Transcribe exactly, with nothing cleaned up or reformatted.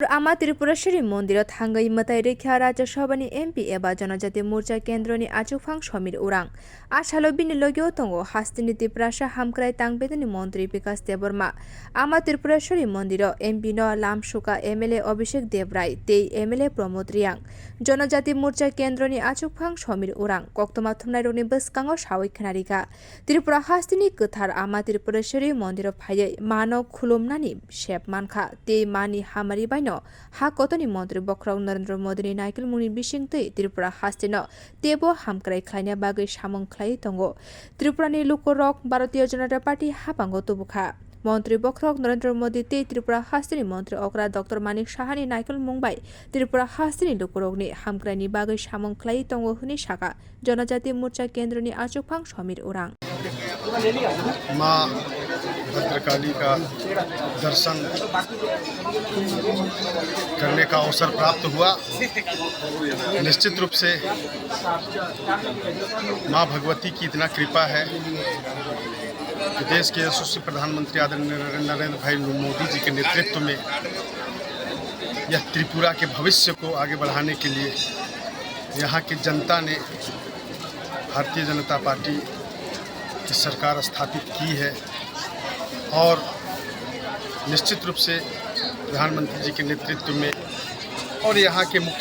Ama Tripureshwari Mondiro thangwi mwtai rwkha Rajya Sabhani M P eba Janajati Morcha Kendroni achukphang Somir Urang. A salo bini logio tongo hasteni Tiprasa hamkrai tangpedini montri Bikas Debbarma. Ama Tripureshwari Mondiro M P no lam suka M L A Abhishek Debrai tei M L A Pramod Riyang. Janajati Morcha Kendroni achukphang Somir Urang koktwma thumnairokni bwskango sawi khwnarikha. Tripura hasteni kwthar Ama Tripureshwari Mondiro phaiwi mano khulumnani sep mankha tei mani hamari baino ha kotorni montri bokhorok Narendra Modini naikolmungni bisingtwi Tripura hasteno teibo hamkrai khlaina bagwi samung khlaiwi tongo. Tripurani lukurok Bharatiya Janata Party haphango tubukha. Montri bokhorok Narendra Modi tei Tripura hasteni montri okra Doctor Manik Sahani naikolmung bai Tripura hasteni lukurokni hamkraini bagwi samung khlaiwi tongo hwnwi sakha Janajati Morcha Kendroni achukphang Somir Urang. माँ भद्रकाली का दर्शन करने का अवसर प्राप्त हुआ। निश्चित रूप से माँ भगवती की इतना कृपा है कि देश के यशस्वी प्रधानमंत्री आदरणीय नरेंद्र भाई मोदी जी के नेतृत्व में यह त्रिपुरा के भविष्य को आगे बढ़ाने के लिए यहाँ की जनता ने भारतीय जनता पार्टी की सरकार स्थापित की है और निश्चित रूप से प्रधानमंत्री जी के नेतृत्व में और यहाँ के मुख्य